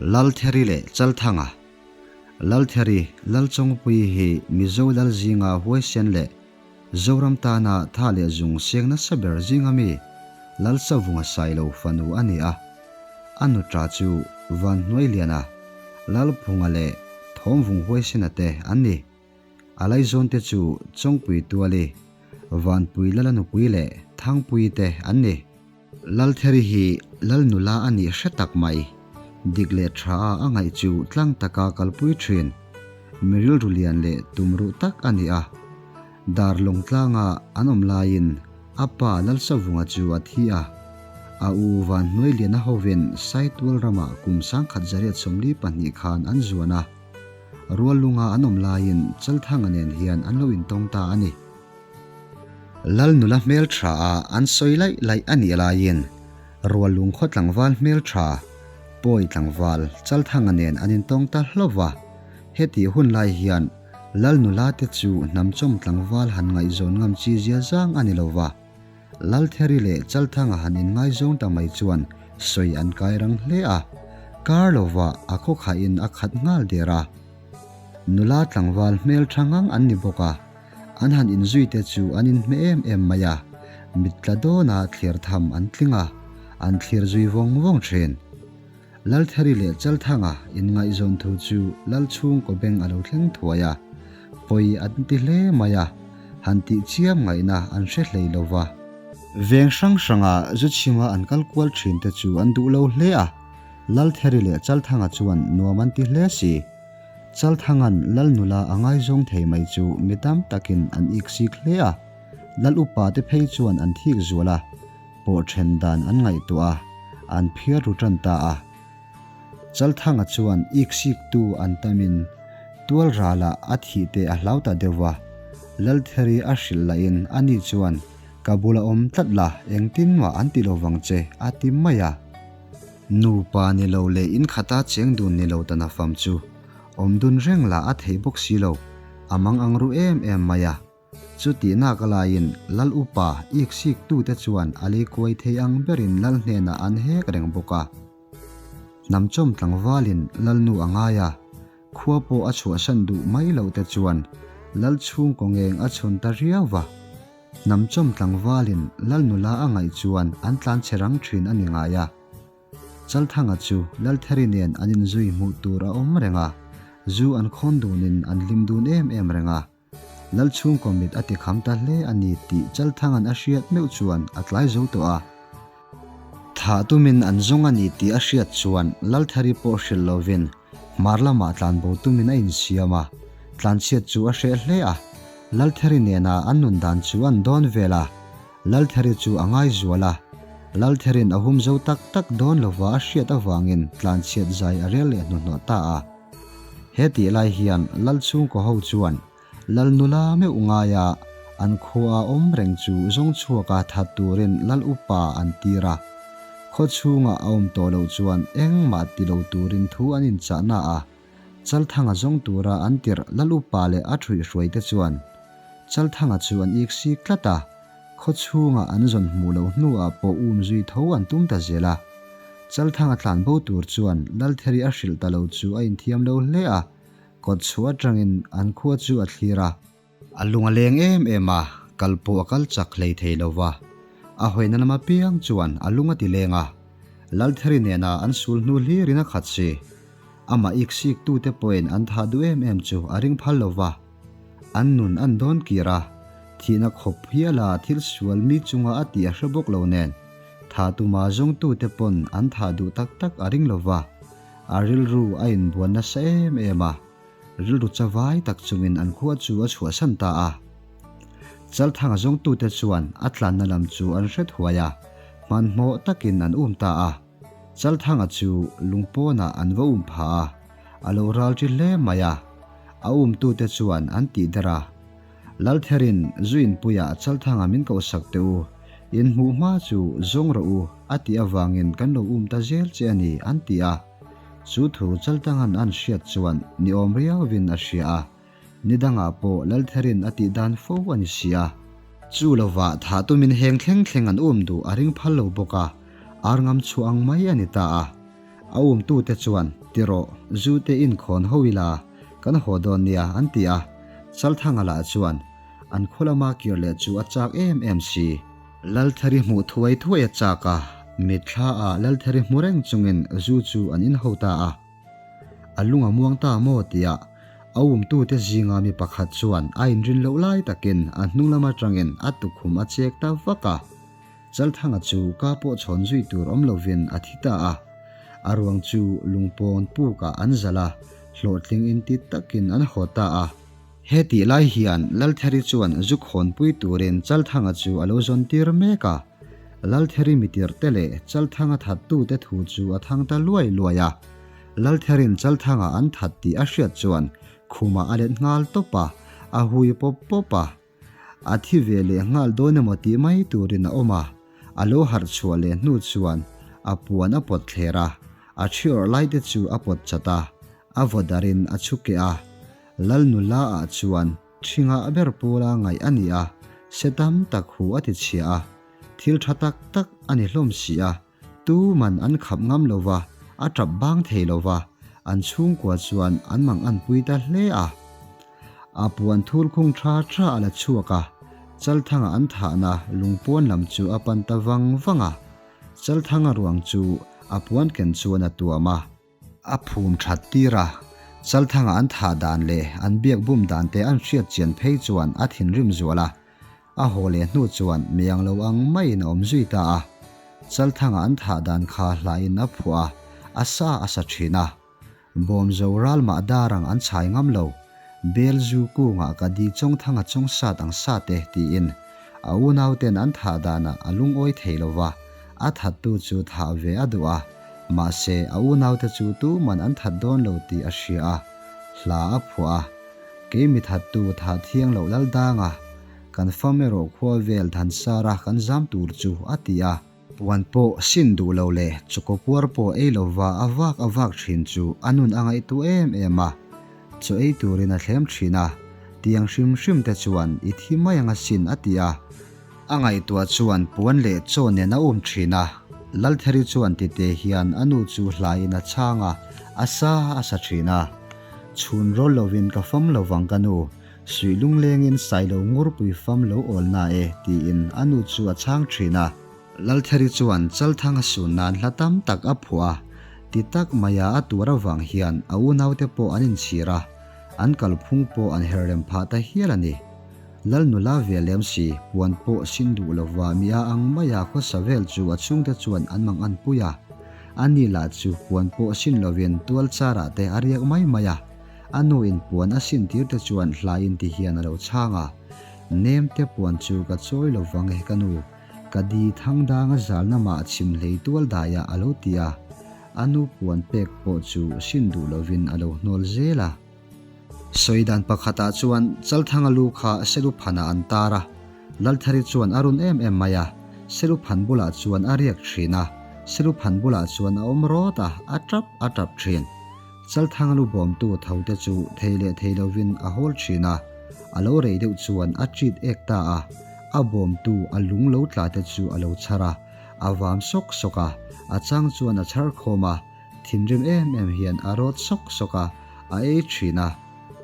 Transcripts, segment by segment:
Laltheri leh Chalthanga Laltheri, Lalchawngpuii hi Mizo lal zinga huaisen leh Zoram tana tha leh zung seng nasa ber zinga mi Lalsavunga Sailo fanu a ni a. A nuṭa chu Vanhnuailiana, Lalphunga leh Thawmvung huaisena te an ni. A laizawnte chu Chawngpui Tuali, Vanpui Lala nupui leh Thangpuii te an ni. Laltheri hi Lal nula a nih hre tak mai. Dik leh tha a a ngaih chu tlang taka kalpui thin. Mi rilru lian leh tumruh tak a ni a. Dar lawng tlanga an awm laiin a pa Lalsavunga chu a thi a. A u Vanhnuailiana hovin Saitual ramah kum 1942 khan an zuan a. Ruallunga an awm laiin Chalthanga nen hian an lo intawng ta a ni. Lal nula hmel tha a an sawi laih laih a nih laiin Ruallung khaw tlangval hmel tha, Pawi tlangval Chalthanga nen an intawng ta hlauh va. Hetih hun lai hian Lal nula te chu hnamchawm tlangval han ngaihzawn ngam chi zia zang a ni lo va. Laltheri leh Chalthanga han inngaizawng ta mai chuan sawi an kai rang hle a, kar lova a khawkhahin a khat nghal der a. Nula tlangval hmel tha ngang an ni bawk a, an han inzui te chu an inhmeh em em mai a, mit tla dawna thlir tham an tling a, an thlir zui vawng vawng thin. Laltheri leh Chalthanga inngaihzawn thu chu Lalchhungkaw beng a lo thleng thuai a, pawi an ti hle mai a, han tih chiam ngaihna an hre hlei lo va. Veng hrang hranga zu chhima an kal kual thin te chu an duh lo hle a, Laltheri leh Chalthanga chuan nuam an ti hle si. Chalthanga'n Lal nula a ngaizawng thei mai chu mi tam takin an iksik hle a, Lal upa te phei chuan an thik zual a, pawh then dan an ngaihtuah a, an phiar ru tan ta a. Chalthanga chuan iksiktu an tamin tual ralah a thih te a hlau ta deuh va, Laltheri a hrilh lahin ani chuan ka bula awm tlat la engtin mah an ti lo vang che a ti mai a. Nupa ni lo leh inkhata cheng dun ni lo ta nafam chu awm dun reng lah a theih bawk si lo, a mang ang ru em em mai a. Chutih nak laiin Lal upa iksik tute chuan a lei kuai thei ang berin Lal hnenah an hek reng bawk a. Hnamchawm tlangvalin Lal nu a ngai a, khua pawh a chhuahsan duh mai loh te chuan Lal chhungkaw ngeng a chhun ta riau va. Hnamchawm tlangvalin Lal nula a ngaih chuan an tlanchhe rang thin a ni ngai a. Chalthanga chu Laltheri nen an inzui hmuh tur a awm reng a, zu an khawn dunin an hlim dun em em reng a. Lalchhungkaw mit a ti kham ta hle a ni tih Chalthanga'n a hriat meuh chuan a tlai zo tawh a. Thah tumin an zawng a ni tih a hriat chuan Laltheri pawh hrilh lovin hmar lamah tlanbo tumin a insiam a, tlanchhiat chu a hreh hle a. Laltheri nena an nun dan chu an dawn vel a, Laltheri chu a ngai zual a. Laltheri'n a hum zo tak tak dawn lova a hriat avangin tlanchhiat zai a rel leh hnuhnawh ta a. He tih lai hian Lal chhungkaw ho chuan Lal nula meuh ngaia an khua awm reng chu zawng chhuaka that turin Lal upa an tir a. Khaw chhunga a awm tawh loh chuan engmah ti lo turin thu an inchahna a, Chalthanga zawng tura an tirh Lal upa leh a ṭhuihhruaite chuan Chalthanga chu an iksik tlat a. Khaw chhunga an zawn hmuh loh hnuah pawh um zui tho an tum ta zel a. Chalthanga tlan bo tur chuan Laltheri a hrilh ta lo chu a inthiam lo hle a, kawt chhuah atangin an khua chu a thlir a. A lung a leng em em a, kal pawh a kal chak hlei thei lo va. A hawina lam apiang chuan a lung a ti leng a, Laltheri nena an sul hnu hlirin a khat si. Amah iksik tute pawhin an thah duh em em chu a ring phal lo va. An nun an dawn kir a, thihna khawp hiala thil sual mi chunga a tih a hre bawk lo nen, tha tuma zawngtute pawn an thah duh tak tak a ring lo va, a rilru a inbuan nasa em em a, rilru chavai tak chungin an khua chu a chhuahsan ta a. Chalthanga zawngtute chuan a tlanna lam chu an hre thuai a, hmanhmawh takin an um ta a. Chalthanga chu lungpawnah an va um pha a, a lo ral ṭi hle mai a, a umtute chuan an tih der a. Laltherin zu inpuiah Chalthanga min kohsak teh u, in hmuh hma chu zawng rawh u a tih avangin kan lo um ta zel che a ni an ti a. Chu thu Chalthanga'n an hriat chuan ni awm riauvin a hria a, ni dangah pawh Laltherin a tih dan fo a ni si a. Chu lovah thah tumin heng thleng thleng an um duh a ring phal lo bawk a, ar ngam chhuah ang mai a ni ta a. A umtute chuan, Ti rawh, zu te inkhawn ho ila, kan haw dawn nia, an ti a. Chalthanga lah chuan an khaw lama kir leh chu a chak em em si. Laltheri hmuh thuai thuai a chak a, mitthla ah Laltheri hmu reng chungin zu chu an inho ta a. A lung a muang ta maw tia a umtute zinga mi pakhat chuan a inrin loh lai takin a hnung lam atangin a tukhum a chek ta vak a. Chalthanga chu ka pawh chhawn zui tur awm lovin a thi ta a. A ruang chu lungpawn pukah an zalh a, hlawhtling inti takin an haw ta a. He tih lai hian Laltheri chuan zu khawnpui turin Chalthanga chu a lo zawn tir mek a. Laltheri mitirhte leh Chalthanga thattute thu chu a thang ta luai luai a. Laltherin Chalthanga an that tih a hriat chuan khumah a let nghal tawp a, a hui pawp pawp a. A thi ve leh nghal dawn emaw tih mai turin a awm a, a lo harh chhuah leh hnu chuan a puan a pawt thler a, a thi awrh lai te chu a pawt chat a, a vaw darin a chhu keh a. Lal nula ah chuan thingah ber pawla ngaih a ni a, se tam tak hu a ti chhia a, thil tha tak tak a ni hlawm si a, tu man an khap ngam lo va, a tap bang thei lo va, an chhungkua chuan an mang an pui ta hle a. A puan thur khung tha tha a la chhuak a, Chalthanga an thahna lungpawn lam chu a pan ta vang vang a. Chalthanga ruang chu a puan ken chuan a tuam a. A phum that tir a, Chalthanga an thah dan leh an biak bum dan te an hriat chian phei chuan a thinrim zual a, a haw leh hnu chuan miang lo ang maiin a awm zui ta a. Chalthanga an thah dan kha hlain a phuah a, a sa a sa thin a. Bawmzo ral mah dar ang an chhai ngam lo, Bel zu kungah ka di Chawngthanga chawng sat ang sat e tiin a unauten an thah danah a lungawi thei lo va, a thattu chu thah ve a duh a, mahse a unaute chu tuman an that dawn lo tih a hria a, hla a phuah a, Kei mi thattu thah thiang loh lal danga kan fam erawh khua vel Thansara kan zam tur chu a ti a. Puan pawh sin duh lo leh chawkaw puar pawh ei lova a vak a vak thin chu a nun a ngaihtuah em em a, chaw ei turin a thlem thin a, tiang hrim hrim te chuan i thi mai ang asin a ti a. A ngaihtuah chuan puan leh chaw nen a um thin a, Laltheri chuan tite hian a nu chu hlaiin a chhang a, a sa a sa thin a. Chhun rawl lovin ka fam lovang ka nu, suih lunglengin sailo ngurpui fam lo awl na e tiin a nu chu a chhang thin a. Laltheri chuan Chalthang a sun nan hla tam tak a phuah a, ti tak maia a tuar avang hian a unaute pawh an inchhir a, an kalphung pawh an herrem phah ta hial a ni. Lal nula ve lem si, puan pawh sin duh lova mi a ang maia khawsa vel chu a chhungte chuan an mang an pui a. Ani lah chu puan pawh sin lovin tual charah te a riak mai mai a. A nu in puan a sin tir te chuan hlaiin ti hian a lo chhang a. Nem te puan chu ka chawi lovang e ka nu, ka di thang danga zalna mah chhim hlei tual daiah a lo ti a. A nu puan pek pawh chu sin duh lovin a lo hnawl zel a. Sawi dan pakhatah chuan Chalthanga lu kha Seluphanah an tar a, Lalthari chuan a run em em mai a, Seluphan bulah chuan a riak thin a, Seluphan bulah chuan a awm rawt a, a tap a tap thin. Chalthanga lu bawmtu tho te chu thei leh thei lovin a hawl thin a, a lo rei deuh chuan a chit ek ta a, a bawmtu a lung lo tla te chu a lo chhar a, a vam sawk sawk a, a chang chuan a chhar khawm a, Thinrim em em hian a rawt sawk sawk a, a ei thin a.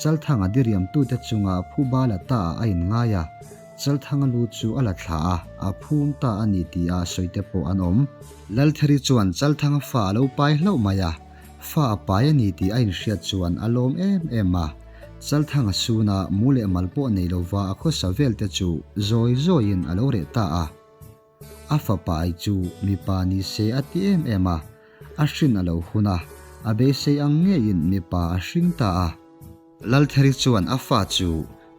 Chalthanga diriamtute chunga phuba la ta ah a inngai a, Chalthanga lu chu a la thla a, a phum ta a ni tih a sawi te pawh an awm. Laltheri chuan Chalthanga fa a lo pai hlauh mai a, fa a pai a ni tih a inhriat chuan a lawm em em a. Chalthanga suna mu leh mal pawh nei lova a khawsa vel te chu zawi zawiin a lo reh ta a. A fapa ai chu mipa ni se a ti em em a, a hrin a lo hun a, a beisei ang ngeiin mipa a hring ta a. Laltheri chuan a fa chu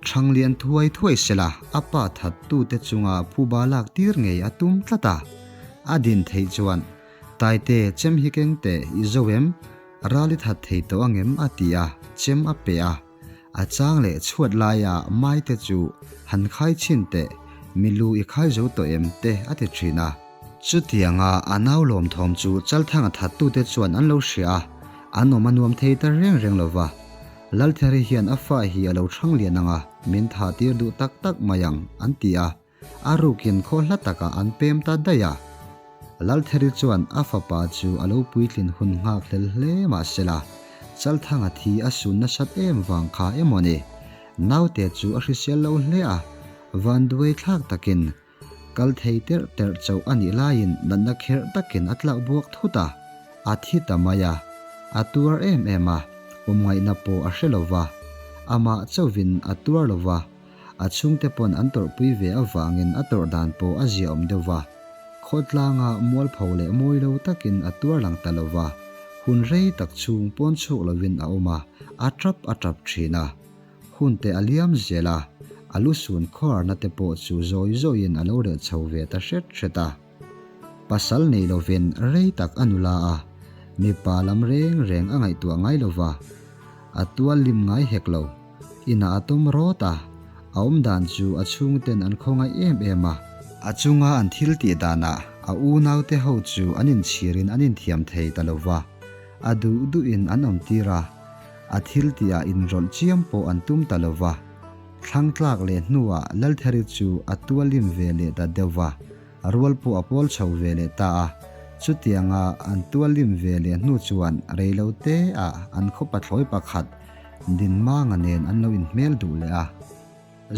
Thanglian thuai thuai sela a pa thattute chunga phuba lak tir ngei a tum tlat a. A din theih chuan, Taite chem hi keng teh i zo em? Ral i that thei tawh angem? a ti a, chem a pe a. A chang leh chhuat laia mai te chu han khai chhin teh, mi lu i khai zo tawh em te a ti thin a. Chutianga a nau lawm thawm chu Chalthanga thattute chuan an lo hria a, an awm a nuam thei ta reng reng lo va. Laltheri hian a fa hi a lo thang lian ang a, min thah tir duh tak tak mai ang, an ti a. A rukin khaw hla takah an pem ta daih a. Laltheri chuan a fapa chu a lo puitlin hun nghak hlel hle mah sela, Chalthanga thi a sun nasat em vang kha emaw ni? Naute chu a hrisel lo hle a, vanduai thlak takin kal thei terh terh chauh a nih laiin natna kherh takin a tlak buak thut a, a thi ta mai a, a tuar em em a, awmngaihna pawh a hre lo va, amah chauhin a tuar lo va, A chhungte pawn an tawrhpui ve avangin a tawrh dan pawh a ziaawm deuh va. Khawtlanga mualpho leh mawi lo takin a tuar lang ta lo va, hun rei tak chhung pawn chhuak lovin a awm a, a tap a tap thin a. Hun te a liam zel a, a lu sun khuarna te pawh chu zawi zawiin a lo reh chho ve ta hret hret a. Pasal nei lovin rei tak a nula a, mipa lam reng reng a ngaihtuah ngai lo va, a tual lim ngai hek lo. Inah a tawm rawt a, a awm dan chu a chhungten an khawngaih em em a. A chunga an thil tih danah a unaute ho chu an inchhirin an inthiam thei ta lo va, a duh duhin an awmtir a, a thil tihah inrawlh chiam pawh an tum ta lo va. Thlang tlak leh hnuah Laltheri chu a tualim ve leh ta deuh va, a rual pawh a pawl chho ve leh ta a. Chutianga an tualim ve leh hnu chuan reilo te ah an khaw pathlawi pakhat Dinmanga nen an lo inhmel duh leh a.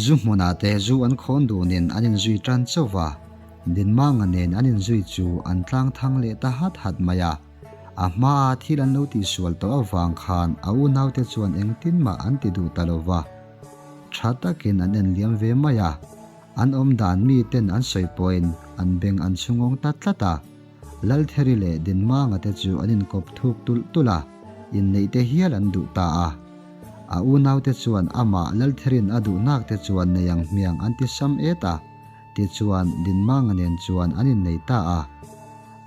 Zu hmunah te zu an khawn dunin an inzui tan chauh va, Dinmanga nen an inzui chu an tlang thang leh ta hat hat mai a. A hmaa thil an lo tihsual tawh avang khan a unaute chuan engtin mah an ti duh ta lo va. Tha takin an en liam ve mai a, an awm dan miten an sawi pawhin an beng an chhungawng ta tlat a. Laltheri leh Dinmanga te chu an inkawp thuk tulh tulh a, inneih te hial an duh ta a. A unaute chuan amah Laltheri'n a duh nak te chuan nei ang hmiang an ti sam et a, tichuan Dinmanga nen chuan an innei ta a.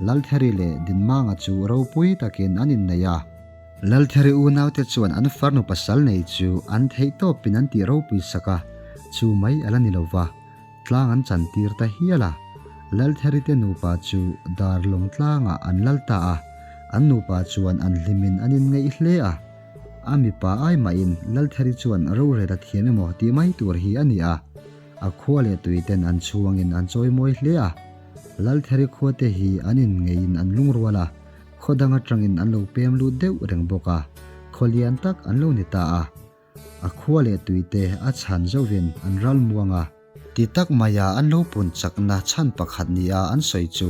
Laltheri leh Dinmanga chu ropui takin an innei a. Laltheri unaute chuan an farnu pasal nei chu an theih tawpin an tih ropui sak a, chu mai a la ni lo va, tlang an chantir ta hial a. Laltheri te nupa chu dar lawng tlangah an lal ta a, an nupa chuan an hlimin an inngeih hle a. A mipa ai mahin Laltheri chuan rorel a thiam emaw tih mai tur hi a ni a, a khua leh tuiten an chhuangin an chawimawi hle a. Laltheri khuate hi an inngeihin an lungrual a, Khaw dang atangin an lo pem lut deuh reng bawk a, khaw lian tak an lo ni ta a. A khua leh tuite a chhan zauhin an ral muang a. Ti tak maia an lo pun chakna chhan pakhat nia an sawi chu,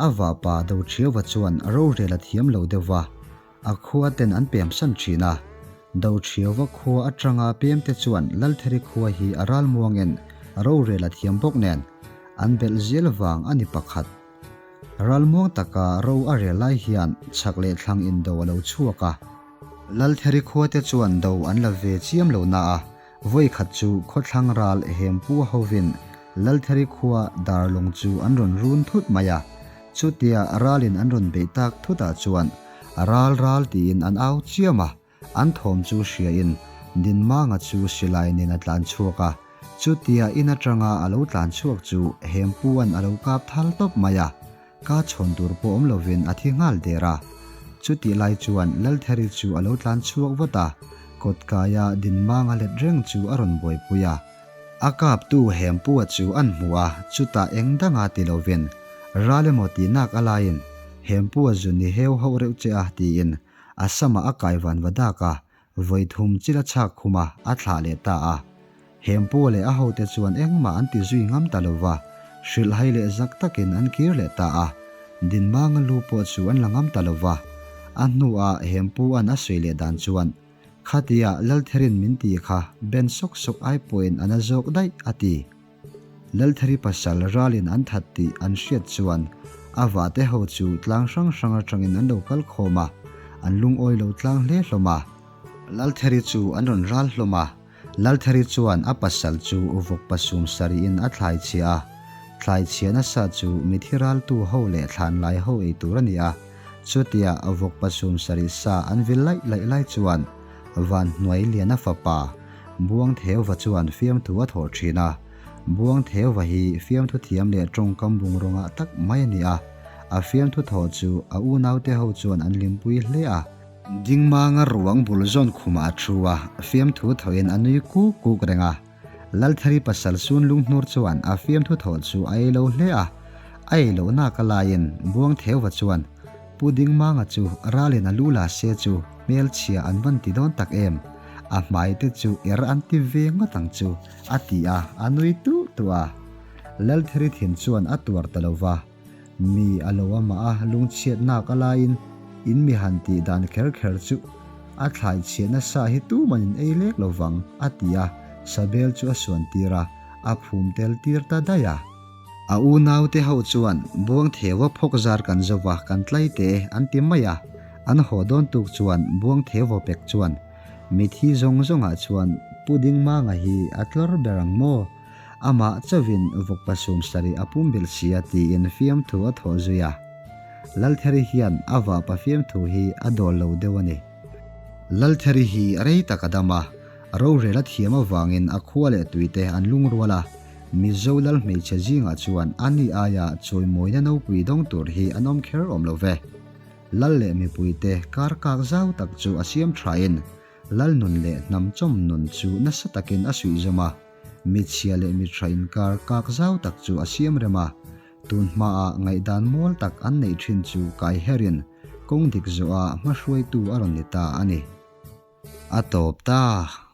a vahpa Doṭhiauva chuan rorel a thiam lo deuh va, a khua ten an pemsan thin a. Doṭhiauva khua atanga pemte chuan Laltheri khua hi a ral muangin rorel a thiam bawk nen, an belh zel vang a ni pakhat. Ralmuang taka ro a rel lai hian chhak leh thlang in do a lo chhuak a. Laltheri khuate chuan do an la ve chiam lo na a, vawi khat chu khawthlang ral Hempua hovin Laltheri khua Darlawng chu an rawn run thut mai a. Chutia ralin an rawn beih tak thutah chuan ral ral tiin an au chiam a. An thawm chu hriain Dinmanga chu silai nen a tlan chhuak a, chutia in atanga a lo tlan chhuak chu Hempuan a lo kap thal tawp mai a, ka chhawn tur pawh awm lovin a thi nghal der a. Chutih lai chuan Laltheri chu a lo tlan chhuak vat a, kawtkaia Dinmanga let reng chu a rawn buaipui a. A kaptu Hempua chu an hmu a, chutah eng danga ti lovin, Ral emaw tih nak a laiin Hempua zu ni heu hauh reuh che a, tiin A samah a kai van va dak a, vawi thum chil a chhak khum a, a thlah leh ta a. Hempua leh a hote chuan engmah an ti zui ngam ta lo va, hrilhhai leh zak takin an kir leh ta a. Dinmanga lu pawh chu an la ngam ta lo va. A hnuah Hempua'n a sawi leh dan chuan, Khatia Laltherin min ti kha ben sawk sawk ai pawhin a na zawk daih, a ti. Lalthari pasal ralin an that tih an hriat chuan a vahte ho chu tlang hrang hrang atangin an lo kal khawm a, an lungawi lo tlang hle hlawm a. Lalthari chu an rawn ral hlawm a, Lalthari chuan a pasal chu vawk pasum sarihin a thlai chhia a, thlai chhia nasa chu mithi raltu ho leh thlanlai ho ei tur a ni a, chutia vawk pasum sarih sa an vil laih laih lai chuan Vanhnuai Liana fapa Buangtheuva chuan fiamthu a thawh thin a, Buangtheuva hi fiamthu thiam leh tawngkam bungraw ngah tak mai a ni a, a fiamthu thawh chu a unaute ho chuan an hlimpui hle a. Dingmanga ruang bul zawn khumah a thu a, fiamthu thawhin a nui kuk kuk reng a. Lalthari pasal sun lunghnur chuan a fiamthu thawh chu a ei lo hle a, A ei loh nak a laiin Buangtheuva chuan Pu Dingmanga chu ralin a lu la se chu hmelchhia an van ti dawn tak em? A hmai te chu er an ti ve ngawt ang chu, a ti a, a nui tuh tuh a. Laltheri thin chuan a tuar ta lo va. Mi a lo amah a lungchhiat nak a laiin in mi han tih dan kher kher chu a thlai chhiat nasa hi tuman in ei lek lo vang, a ti a, Sabel chu a suan tir a, a phum tel tir ta daih a. A unaute ho chuan Buangtheua phawk zar kan zo va, kan tlai te an ti mai a. An haw dawn tuk chuan Buangtheua pek chuan, Mithi zawng zawngah chuan Pu Dingmanga hi a tlawr ber ang maw? Amah chauhin vawkpa sum sarih a pumbilh si a tiin fiamthu a thawh zui a. Laltheri hian a vahpa fiamthu hi a dawl lo deuh a ni. Laltheri hi rei tak a dam a, rorel a thiam avangin a khua leh tuite an lungrual a, Mizo lal hmeichhe zingah chuan a ni aia chawimawina nopui dawng tur hi an awm kher awm lo ve. Lal leh mipuite kar kak zau tak chu a siam thain lal nun leh hnam chawm nun chu nasa takin a suihzawm a, michhia leh mithra inkar kak zau tak chu a siam rem a, tun hmaah ngaihdan mual tak an neih thin chu kai herin kawng dik zawha hmahruaitu a rawn ni ta a ni. A tawp ta.